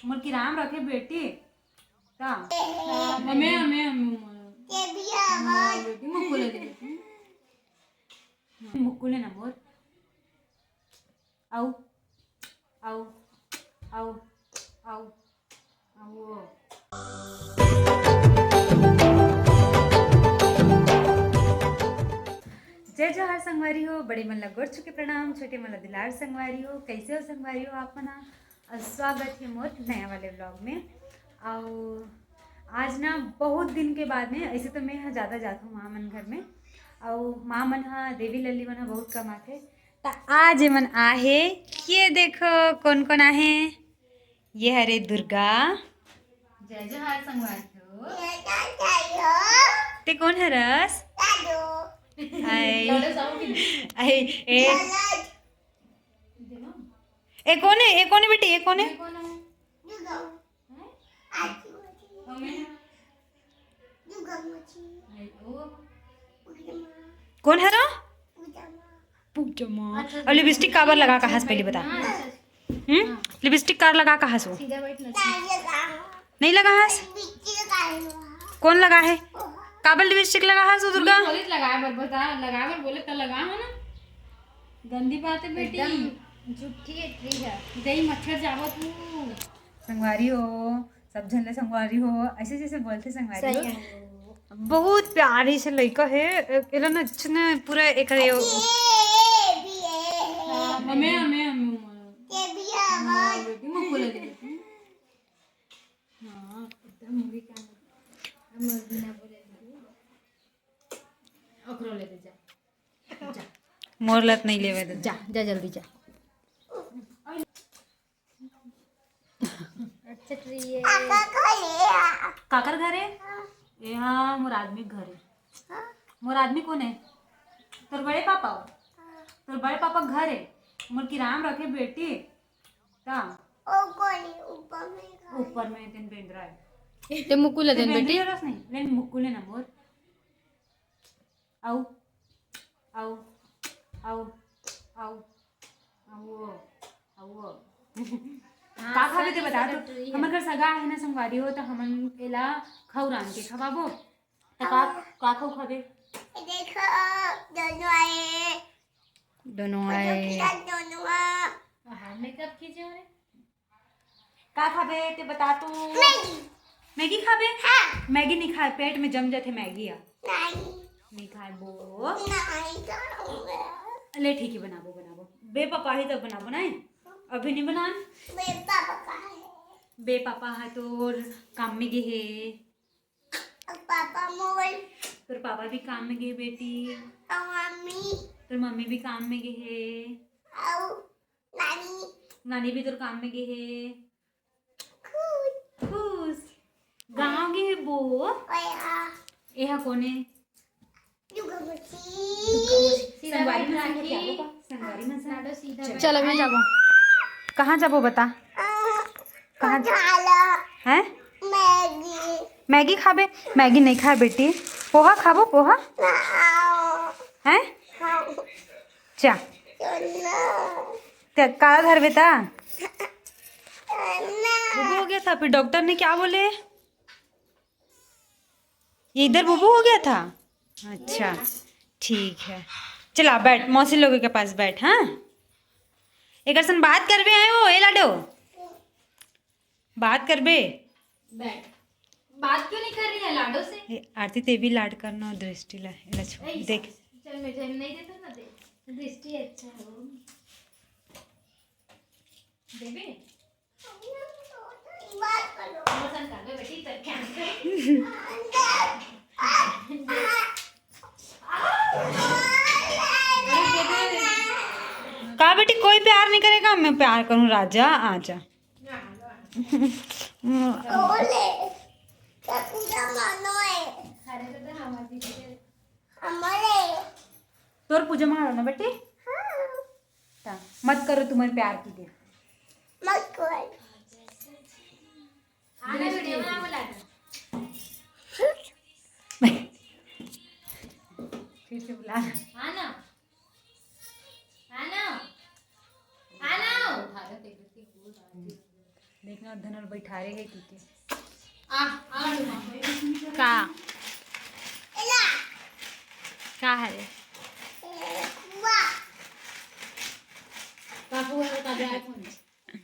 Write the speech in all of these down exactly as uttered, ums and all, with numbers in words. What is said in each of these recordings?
मोर किराम रखे बेटी। का? हमें, हमें, हमें, हमें। ये भी आवाज। बेटी, मुक्कू ले दे। मुक्कू लेना मोर। आऊ, आऊ, आऊ, आऊ, आऊ। जय जोहार संगवारी हो, बड़े मन ला गोड़ छुके प्रणाम, छोटे मन ला दुलार संगवारी हो। कैसे हो संगवारी हो आप मन? अउ स्वागत हे मोर नया वाले vlog में। अउ आज ना बहुत दिन के बाद में, ऐसे तो मैं ह ज़्यादा जात हूँ माँ मन घर में, अउ माँ मन ह, देवी लल्ली मन ह बहुत कम आथे। त आज एमन आहे, ये देखो कौन कौन आहे। ये हरे दुर्गा। जय जोहार संगवारी हो। ते कौन हरस? आई। लाडो साहू की। आई, ए। ए कौन है? ए कौन है बेटी? ए कौन है? ये कौन है? हैं? हमें? आई, ओ। कौन हरो? पूजा माँ। अच्छा, और लिपस्टिक काबर लगा का हस, पहले बता। हाँ, अच्छा। हम्म? हाँ। लिपस्टिक कार लगा का हस वो? सीधा बैठ ना। नहीं लगा हस? कौन लगा है? काबर लिपस्टिक लगा हस वो दुर्गा? बोले तो लगा बर बता, लगा बर बोले तो लगा हो ना। गंदी बात है बेटी। एकदम झूठी है, ठीक है। दही मच्छर जावत हूँ। संगवारी हो, सब झन ले संगवारी हो, ऐसे जैसे बोलथे संगवारी हो। सही है। बहुत प्यारी से लइका हे, ए-, एला न अच्छे न पूरा एकर ये हाँ, हमें, हमें, हमें, हमें। ये भी आवाज। हाँ, बेटी, मुक्कू ले दे। हाँ, एकदम मूवी का हम लोग बिना बोले नहीं। ओकरो ले दे जा। जा। मोर लत नहीं लेवे दे। जा, जा जल्दी जा। अच्छा, तो ये काकर घर है? ये हाँ, मोर आदमी घर है। मोर आदमी कौन है? तोर बड़े पापा हो? तोर बड़े पापा घर है। मोर किराम रखे बेटी। का? ओ कोई ऊपर में घर। ऊपर में तेन बेंदरा है। ते मुकुल तेन देन बेटी। बेंदरा रस नहीं, लेन मुकुल है ना मोर। आऊ, आऊ, आऊ, आऊ, आऊ, आऊ। हाँ, का खाबे ते बता तो। हमर घर सगा है ना संगवारी हो, तो हमन एला खऊ रांध के खवाबो। तो का, का खऊ खाबे? देखो, दोनों आए। दोनों आए। दोनों आए। बाहर मेकअप कीजिए रे। का खाबे ते बता तू। मैगी। मैगी खाबे? हाँ। मैगी नहीं खाए, पेट में जम जाथे मैगी आ। नहीं। नहीं खाए बो। नहीं खाऊंगा। ले ठीक है, बनाबो, बनाबो। बे पापा ही तब बनाबो ना। अभी नहीं बनान। बे पापा का है। बे पापा है तो काम में गए है। पापा मोर। तोर पापा भी काम में गए बेटी। और मम्मी। तोर मम्मी भी काम में गए है। और नानी। नानी भी तोर काम में गे हे। खुश। खुश। गाँव गे हे बो। ओया। एहा कोने? दुर्गा मौसी। संगवारी मन संग बतियाबो का? संगवारी मन संग? चल, अभी जाबो। कहाँ जाबो बता? कहाँ? हैं? मैगी। मैगी खाबे? मैगी नहीं खाए बेटी। पोहा खाबो, पोहा? हैं? चा। ते काला धरबे ता? बुबू हो गया था, फिर डॉक्टर ने क्या बोले? ये इधर बुबू हो गया था। अच्छा, ठीक है, चला बैठ, मौसी लोगों के पास बैठ। हाँ, एक सन बात करबे आए हो, ए लाडो। बात करबे? बैठ। बात क्यों नहीं कर रही है लाडो से? ए, आरती, ते भी लाड करना और दृष्टि ला, एला छोड़। ए, देख। चल, मैं जब नहीं देता ना, दे। दृष्टि अच्छा है वो। देबे? बात करो। मोर संग कर दो बेटी, तो क्या? का बेटी, कोई प्यार नहीं करेगा? मैं प्यार करूं राजा, आजा। ओले, तो पूजा मानो है। हमारे। तोर पूजा मानो ना बेटी। हाँ। ता, मत करो तुम्हारे प्यार की देर। मत करो। आना वीडियो में बुला दो। फिर से बुला। आना। आना। आना। देखना, धन और बैठारे हे कि के। आ, आ, का? का हरे?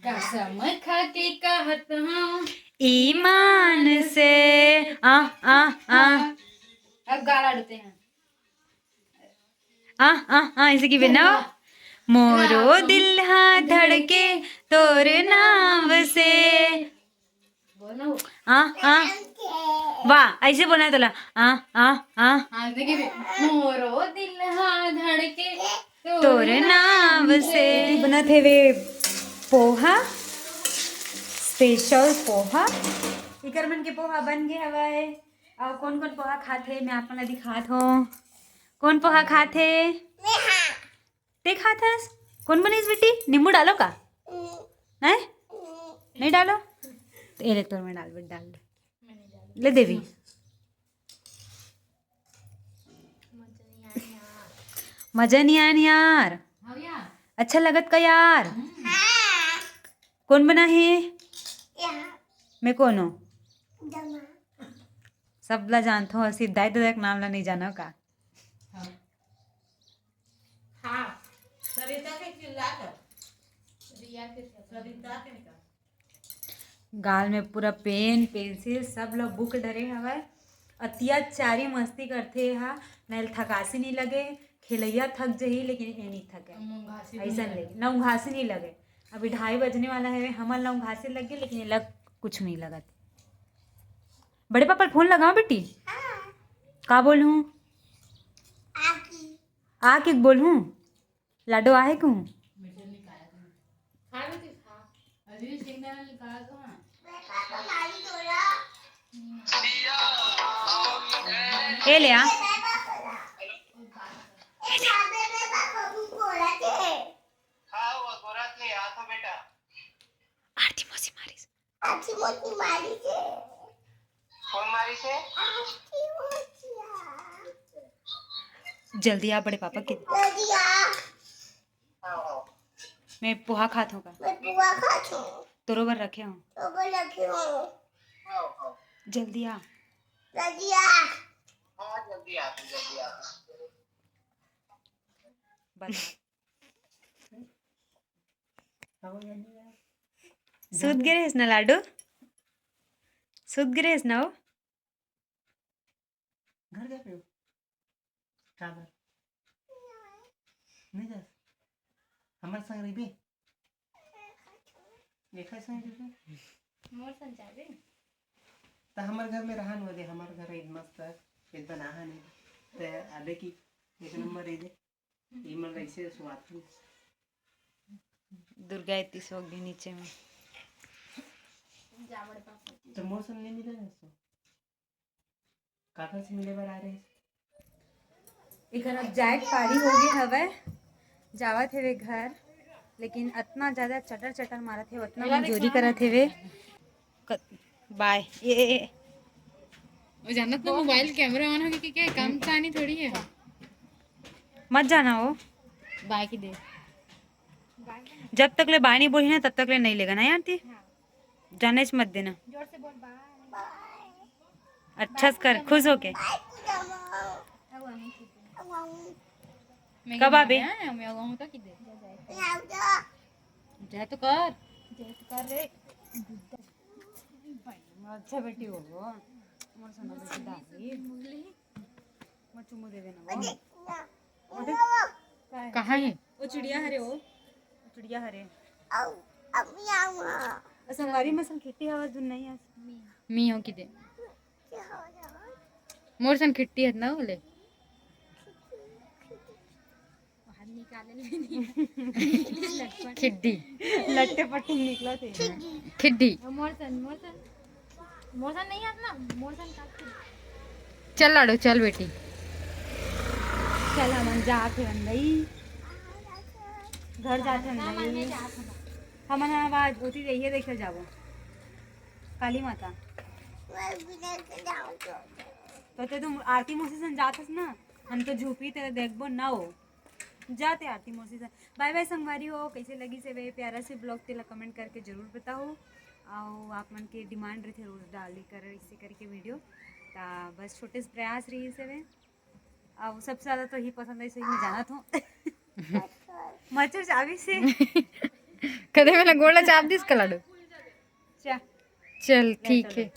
कसम खा के कहत हूँ। ईमान से। आ, आ, आ। अब गाला देते हैं। आ, आ, आ, ऐसे की बिना। मोरो दिल हा धड़के तोर नाम से। बोल ना वो। आ, आ। वाह, ऐसे बोलना है तोला। आ, आ, आ। हाँ, देखिए, मोरो दिल हा धड़के तोर नाम से। बनत हेवे पोहा, special पोहा। इकर मन के पोहा बन गे हवय। अउ कोन कोन पोहा खाथे, मैं आप मन ला दिखात हों। कोन पोहा खाथे? ते खाथस? कोन बनिस बेटी? नींबू डालो का? नहीं, नहीं डालो। तो इलेक्टर में डाल, बेटा, डाल दे। ले देवी। मजा नहीं आया यार। अच्छा लगत का यार? कोन बना हे? मैं कोन हूँ? सब ला जानत हूँ, सिर्फ दाई ददा के नाम ला नहीं जानो का? हाँ। हाँ, सरिता के चिल्ला कर। रिया के चिल्ला। सरिता के निकाल। गाल में पूरा पेन, पेंसिल सब ल बुक डरे हवय। अतियाचारी मस्ती करथे एहा, न एला थकासी नइ लगे, खेलैया थक जही लेकिन ए नइ थके। अइसन ले न उंघासी नइ लगे। अभी ढाई बजने वाला हवे, हमन ल उंघासी लग गे लेकिन एला कुछ नइ लगत। बड़े पापा ल फोन लगाओ बेटी। का बोलहूँ? आके बोलहूँ। लाडो आहे कहूँ। ए ले आ। आरती मौसी मारिस। आरती मौसी मारिस। कोन मारिस? आरती मौसी। जल्दी आ बड़े पापा के। जल्दी आ। मैं पोहा खात हूँ का? मैं पोहा खात हूँ। तोरो बर रखे हूँ। तोरो बर रखे हूँ। जल्दी आ। जल्दी आ। हाँ, जल्दी आ, जल्दी आ। बता। सुत गे रहेस ना लाडू? सुत गे रहेस ना वो? घर जाबे? काबर? नहीं जा। हमर संग रहिबे? एखर संग रहिबे? मोर संग जाबे? त हमर घर में रहा न दे, हमर घर एक मस्त, एक बनाहा नहीं। त आबे की एक नंबर रही दे। ये मन ऐसे सुआत हूँ। दुर्गा इतनी सो गई नीचे में। तो मोर संग नहीं मिले ना सो। काकर से मिले बर आ रहे? एकर अब जाए के पारी हो गे हवय, जावत हेवे घर, लेकिन अतना ज्यादा चटर चटर मारत हे, अतना मजूरी करत हेवे। क-, बाय। ए, ए, ए। वो जानत ना, मोबाइल कैमरा ऑन होगे कि क्या, काम चानी थोड़ी है। मत जाना हो। बाय की दे। जब तक ले बाय नहीं बोली ना, तब तक ले नहीं लेगा ना आरती। हाँ। जाने से मत देना। जोर से बोल, बाय। अच्छा से कर, खुश होके। मैं कब आबे? मैं आऊँ तो की दे। जय तो कर। जय तो कर रे। अच्छा बेटी हो। मोर सोना बेटी दादी। मोर चुम्मू दे देना वो। कहाँ है? वो चिड़िया हरे वो। वो चिड़िया हरे। अउ, अउ, मियाँ, मियाँ। अउ संगवारी में सन खिट्टी हवस दुन नहीं हस। मी हो की दे। मोर सन खिट्टी हत ना बोले। बाहर निकाले ले नहीं। खिड्डी। लट्टे पट्टी निकला थे। खिड्डी। मोर सन, मोर सन। मोर सन नहीं हस ना, मोर सन काट के। चल लाडो, चल बेटी। चल हमन जात हे अंदई। घर जात हे अंदई। हमन आज ओती रहिए देखे जाबो। काली माता। तो ते तुम आरती मौसी सन जात हस ना, हम तो झूपी तेला देखबो ना हो। जाते आरती मौसी सन। बाय बाय संगवारी हो, कैसे लगिस हे वे प्यारा से ब्लॉग, तेला कमेंट करके जरूर बताओ। अउ आप मन के डिमांड रहिथे रोज डाले कर, इसे करके वीडियो। ता बस छोटे से प्रयास रहिस हवे। अउ सबसे ज्यादा तो ही पसंद है, सही में जानत हूँ। मच्छर चाबी से। कदे मेला गोड़ ला चाप दिस कलाडू। चा चल ठीक है।